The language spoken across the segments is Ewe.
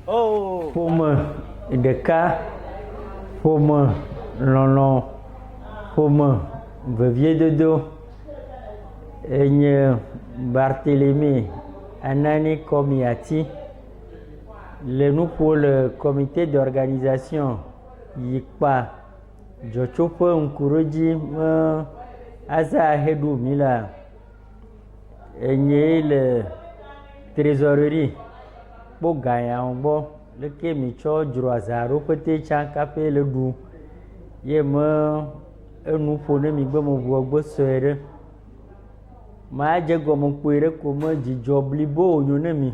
Ƒome ɖeka, ƒome lɔlɔ̃, ƒome veviedodo enye Bartelemi Anani Kɔmiati le nu ƒom le comité d'organisation yi kpa dzɔtsoƒe ŋkuɖodzi ƒe aza he ɖu mi lea. Enyee le tresorerie kpɔ ga yawo gbɔ leke mitsɔ dzroa za ɖo ƒete tsã kaƒi le ɖu ye me enu ƒo ne mi be meʋu egbe sue ɖe. Madze egɔme kpui ɖe ko me dzidzɔ blibo wònyo ne mi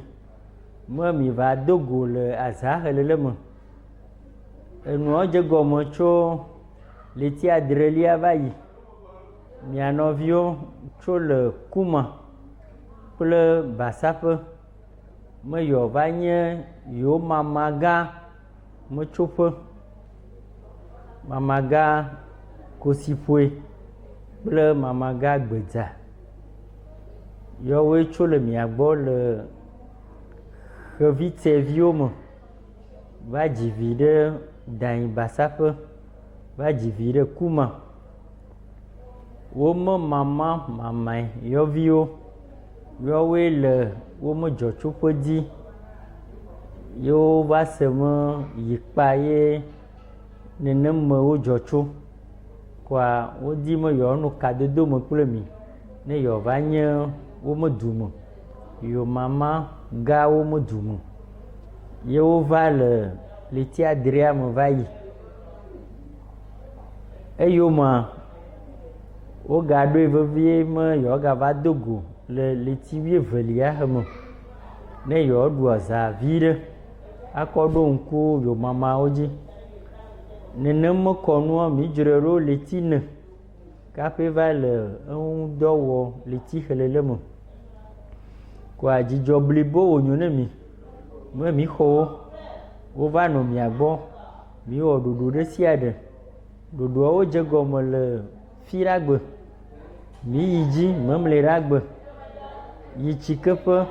me mi va do go le aza helele me. Enua dze egɔme tso ɣleti adrelia va yi. Mia nɔviwo tso le Kuma kple Basaƒe me yewo va nye yewo mamagã metsoƒe. Mamagã Kosiƒoe kple mamagã Gbedza. Yewoe tso le mia gbɔ le xevitseviwo me va dzi vi ɖe Dayi Basaƒe va dzi vi ɖe Kuma. Wome mama mamae yɔviwo yɔwoe le wome dzɔtsoƒe dzi ye wova se me yi kpa ye nenem me wodzɔ tso kɔa wodi be yewoanɔ kadodo me kple mi ne yewoava nye wome dume yewo mama gã wome dume ye wova le ɣleti adrea me va yi. Eyomea, wogaɖoe vevie be yewoagava do go le ɣleti wuievelia me ne yewoaɖu azã vi ɖe akɔ ɖo ŋku yomamawo dzi. Nenem kɔnua midzrae ɖo ɣleti ene kaƒi va le eŋu dɔ wɔm ɣleti xelele me. Kɔa dzidzɔ blibo wònyo ne mi be mixɔ wo wova nɔ mia gbɔ. Míewɔ ɖoɖo ɖe sia ɖe. Ɖoɖoawo dze egɔme le Fiɖagbe. Míyi dzi Memleɖagbe yi tsikeƒe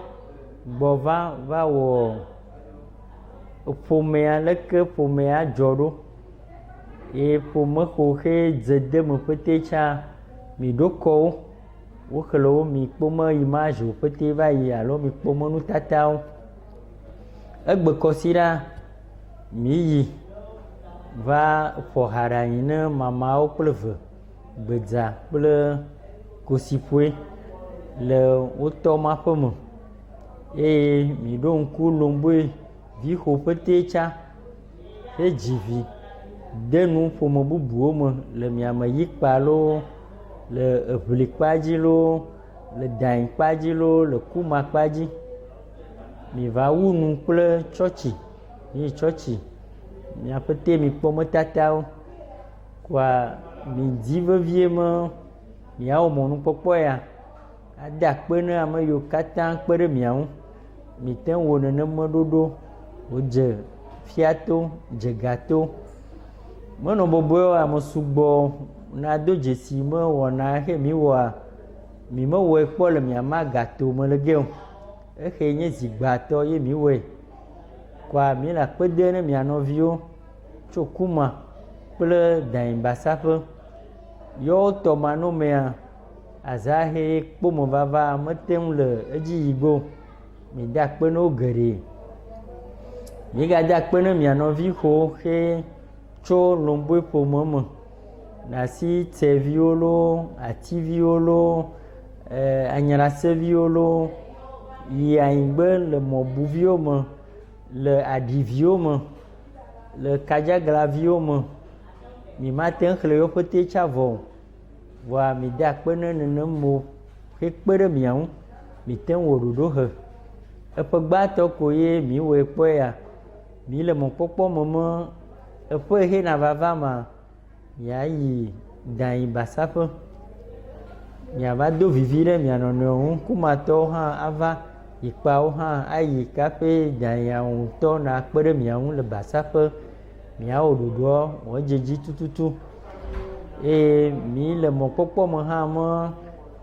gbɔ va va wɔ ƒomea leke ƒomea dzɔ ɖo ye ƒome xoxɛ dze de eme ƒete tsã miɖo kɔ wo. Woxlẽ wo mikpɔ me imagewo ƒete va yi alo mikpɔ me nutatawo. Egbe kɔsiɖa Míyi va ƒo ha ɖe anyi ne mamawo kple ve, gbedza kple kosiƒoe le wo tɔ ma ƒe me eye miɖo ŋku lomboe vixo ƒete tsã hedzi vi de nu ƒome bubuwo me le miame yikpa loo, le eŋlikpa dzi loo, le dayinkpa dzi loo, le kumakpa dzi. Miva wu nu kple tsɔtsi. Míyi tsɔtsi, mia ƒete mikpɔ metatawo kɔa midi vevie be miawɔ mɔnukpɔkpɔ ya ade akpe ne ame yiwo katã kpe ɖe mia ŋu. Mite ŋu wɔ nenema ɖoɖo wòdze fiato, dze gato. Menɔ bɔbɔe o ame sugbɔ nado dzesi be wɔna xe miwɔa, mimewɔe kpɔ le miama gato me le ge o. Exe nye zi gbãtɔ ye miwɔe. Kɔa mi le akpe dem ne mia nɔviwo tso Kuma kple Dayibasaƒe. Yewo tɔ manɔmea, azaxɛ kpɔmevava mete ŋu le edzi yi ge o. Mida akpe ne wo geɖe. Migada akpe ne mia nɔvi xewo xe tso Lomboe ƒome me. Nasi tseviwo loo, ativiwo loo, e anyraseviwo loo yi anyigbe le mɔbuviwo me, le aɖiviwo me, le kadzaglaviwo me. Mi mate ŋu xlẽ yewo ƒete tsa vɔ o. Vɔa mi da akpe ne nenem mo hekpe ɖe mia ŋu. Mi te ŋu wɔ ɖoɖo he. Eƒe gbãtɔ ko ye mi wɔe kpɔe ya. Mi le mɔkpɔkpɔ me me eƒe he na vava ma miayi dayi basaƒe. Miava do vivi ɖe mia nɔnɔewo ŋu. Kumatɔwo hã ava, yikpawo hã ayi kaƒe dayiawo ŋutɔ nakpe ɖe mia ŋu le basaƒe. Miawɔ ɖoɖoa wòadze edzi tututu eye mi le mɔkpɔkpɔ me hã me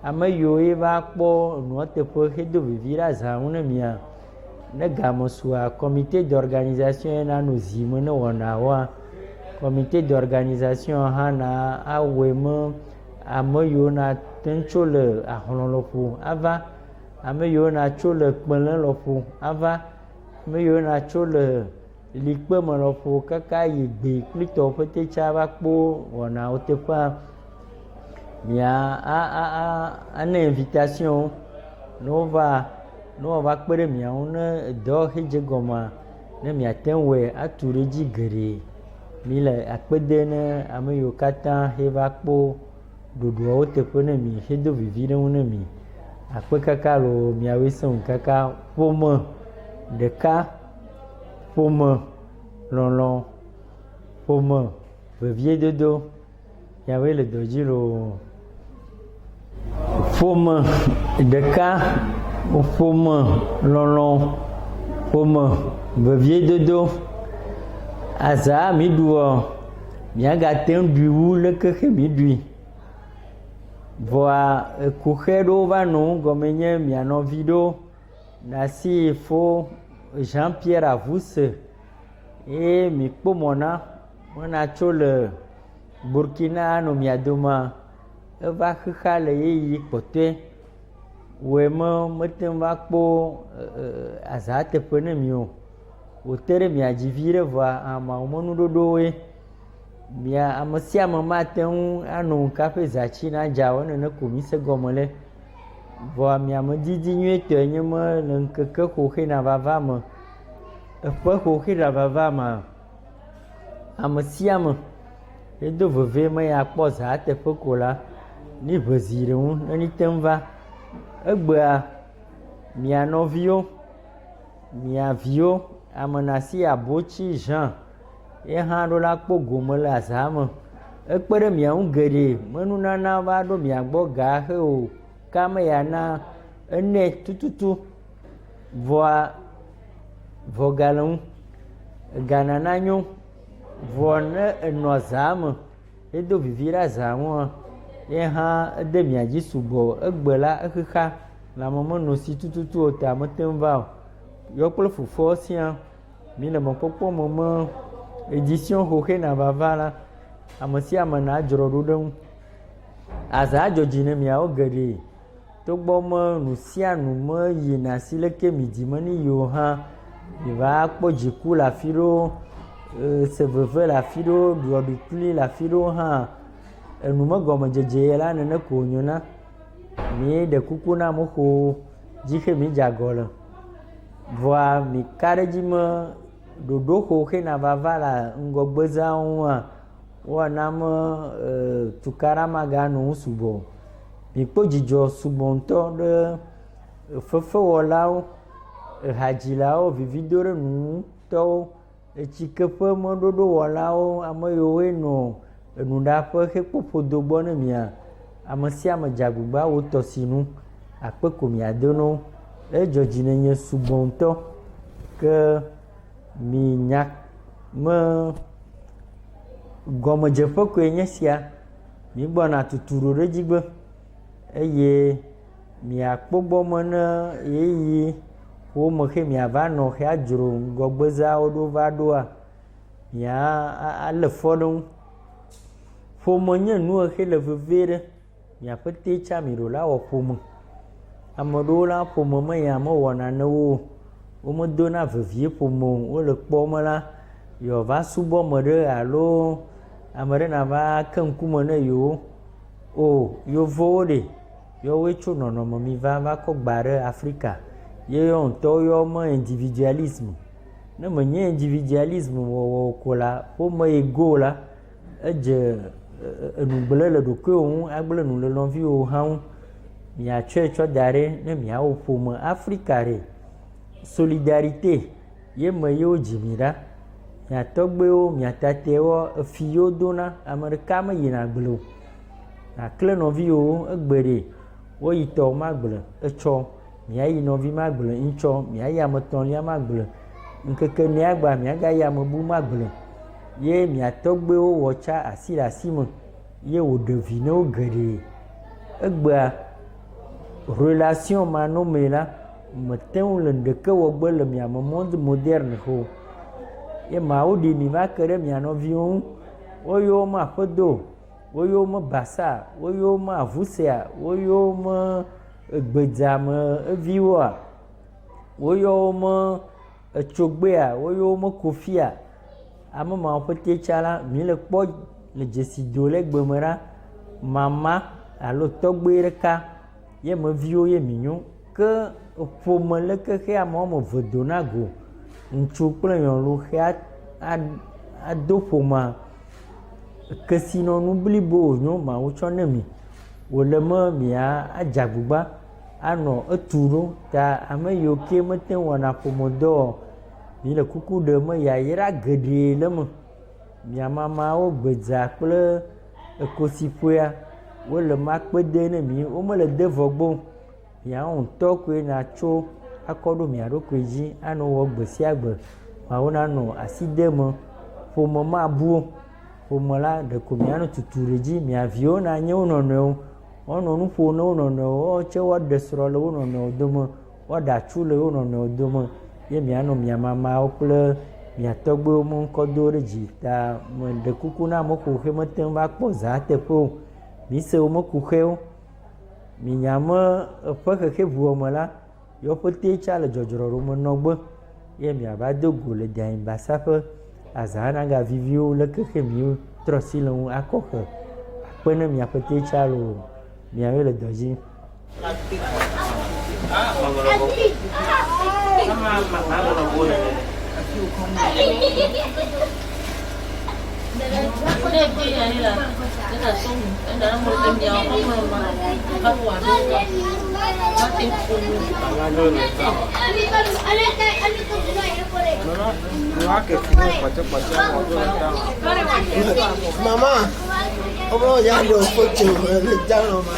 ame yiwo ye va kpɔ enua teƒe hedo vivi ɖe azã ŋu ne mia. Ne game sua, comité d'organisation ye na no zi me ne wɔnawoa. Comité d'organisation hã na awɔe me ame yiwo na te ŋu tso le ahlɔ̃ lɔƒo ava, ame yiwo na tso le kpelẽ lɔƒo ava, ame yiwo na tso le likpe me lɔƒo kaka yi gbe kple tɔwo ƒete tsa va kpɔ wɔnawo teƒea. Mia a a a ana invitation wo ne wova ne woava kpe ɖe mia ŋu ne edɔ xe dze gɔmea ne miate ŋu wɔe atu ɖe edzi geɖe. Mi le akpe de ne ame yiwo katã he va kpɔ ɖoɖoawo teƒe ne mi hedo vivi ɖe ŋu ne mi. Akpe kaka loo miawoe sẽ ŋu kaka. Ƒome ɖeka, ƒome lɔlɔ, ƒome veviedodo miawoe le dɔ dzi loo. Ƒome ɖeka, ƒome lɔlɔ, ƒome veviedodo. Azã mi ɖuɔ, miagate ŋu ɖui wu leke xe mi ɖui. Vɔa ekuxe ɖewo va nɔ wo gɔme nye mia nɔvi ɖewo. Nasi fo Jean Pierre Avuse ye mi kpɔ mɔ na wona tso le Burkina anɔ mia domea, eva xexea le ɣeyiɣi kpɔtɔe. Wɔe me mete ŋu va kpɔ azã teƒe ne mi o. Wòte ɖe mia dzi vi ɖe vɔa ameawo me nuɖoɖowoe. Mia ame sia ame mate ŋu ano nu kaƒe zatsi nadza o nene ko mi se gɔme le. Vɔa mia me didi nyuietɔe nye me le ŋkeke xoxoe na vava me, eƒe xoxoe na vava mea, ame sia ame edo vevie me ya kpɔ zã teƒe ko la, ni ʋe zi ɖe ŋu ne ni te ŋu va. Egbea mia nɔviwo, mia viwo, ame nasi Abotsi Jean ye hã ɖo la kpɔ gome le azã me. Ekpe ɖe mia ŋu geɖe me nunana va ɖo mia gbɔ ga xe o ka me ya na ene tututu vɔa vɔ ga le ŋu. Ega nana nyo vɔ ne enɔ azã me hedo vivi ɖe azã ŋua ye hã ede mia dzi sugbɔ. Egbe la exexa lãme menɔ si tututu o ta mete ŋu va o. Yɔ kple fofoa sia mi le mɔkpɔkpɔ me me edition xoxoe na vava la ame sia ame nadzro ɖo ɖe ŋu. Azã dzɔ dzi ne miawo geɖe togbɔ me nu sia nu me yina si leke mi di me ne yi o hã mi va kpɔ dziku le afi ɖewo, se veve le afi ɖewo, ɖu aɖukli le afi ɖewo hã enu me gɔmedzedze la nene ko wònyo na. Mi ɖe kuku na ame xowo dzi xe mi dze agɔ le. Vɔa mi ka ɖe edzi me ɖoɖo xoxoe na vava le ŋgɔgbezãwo ŋua woana me tukaɖa maganɔ ŋu sugbɔ o. Mikpɔ dzidzɔ sugbɔ ŋutɔ ɖe fefewɔlawo, ehadzilawo, vividoɖenuŋutɔwo, etsikeƒe mɔɖoɖowɔlawo, ame yiwoe nɔ enuɖaƒe hekpɔ ƒodo gbɔ ne mia. Ame sia ame dze agbagba wo tɔ si nu. Akpe ko miado na wo. Edzɔ dzi ne nye sugbɔ ŋutɔ ke mi nya me gɔmedzeƒe koe nye sia. Mígbɔna tutu ɖo ɖe edzi gbe eye miakpɔ gbɔ me ne ɣeyiɣi wo me xe miava nɔ xe adzro ŋgɔgbezawo ɖo va ɖoa, mia alé fɔ ɖe ŋu. Ƒome nye nu xe le vevie ɖe. Miaƒe te tsa mi ɖo la wɔ ƒome. Ame ɖewo la ƒome me ya mewɔ nanewo o. Womedona vevie ƒome o. Wole kpɔ me la, yewoava subɔ ame ɖe alo ame ɖe nava ke ŋkume ne yewo. O yevuwo ɖe, yewoe tso nɔnɔme mi va va kɔ gba ɖe Afrika. Ye yewo ŋutɔ yɔ me individualisme. Ne menye individualisme wɔwɔ o ko la, ƒome yi go la, edze enu gblẽ le ɖokuiwò ŋu agblẽ nu le nɔviwò hã ŋu. Miatsɔe tsɔ da ɖi ne miawɔ ƒome. Afrika ɖe, solidarité ye me ye wodzi mi ɖa. Mia tɔgbuiwo, mia tatɛwo, efi yewo dona, ame ɖeka meyina agble o. Nàkle nɔviwòwo egbe ɖe, woyi tɔwò magble, etsɔ miayi nɔvi magble, ŋtsɔ miayi ame etɔ̃lia magble, ŋkeke enea gbea miagayi ame bu magble. Ye mia tɔgbuiwo wɔ tsa asi le asi me ye wòɖe vi na wo geɖe. Egbea relation manɔmee la, Mete ŋu le ŋɖeke wɔgbe le mia me monde moderne xo. Ye Mawu ɖi mi va ke ɖe mia nɔviwo ŋu. Woyɔ me aƒedo, woyɔ me basa, woyɔ me avusea, woyɔ me egbedzame eviwoa, woyɔ me etsogbea, woyɔ me kofia. Ame mawo ƒete tsa la, mi le kpɔ le dzesi do le egbe me ɖa, mama alo tɔgbe ɖeka ye me viwo ye mi nyo. Ke ƒome le kexea ame woame eve dona go. Ŋutsu kple nyɔnu xea ado ƒomea. Kesinɔnu blibo wònyo Mawu tsɔ ne mi. Wòle me mia adze agbagba anɔ etu ɖo ta ame yiwo ke mete ŋu wɔna ƒomedɔ o, mi le kuku ɖem be yayra geɖe le eme. Mia mamawo gbedza kple ekosiƒoea wole ma kpede ne mi. Womele de vɔ gbɔ o. Miawo ŋutɔ koe natso akɔ ɖo mia ɖokui dzi anɔ wɔ gbe sia gbe. Mawu nanɔ asi de eme. Ƒome mabu o. Ƒome la ɖeko mianɔ tutu ɖe edzi. Mia viwo nanye wo nɔnɔewo. Woanɔ nu ƒom na wo nɔnɔewo. Woawo tse woaɖe srɔ̃ le wo nɔnɔewo dome. Woaɖe atsu le wo nɔnɔewo dome ye mianɔ mia mamawo kple mia tɔgbuiwo me ŋkɔ do ɖe dzi. Ta meɖe kuku na ame ƒoƒe mete ŋu va kpɔ zã teƒe o. Mise wo me kuxewo. Minya me eƒe xexe ʋua me la, yewo ƒete tsa le dzɔdzrɔ ɖo me nɔgbe ye miava do go le Danyibasa ƒe azã nagaviviwo le kexe miwo trɔ asi le ŋu akɔ xe akpe ne mia ƒete tsa loo. Miawoe le dɔ dzi. Mama, ọmọ ìyá lọ fọ́tò ẹ̀ dáná ma.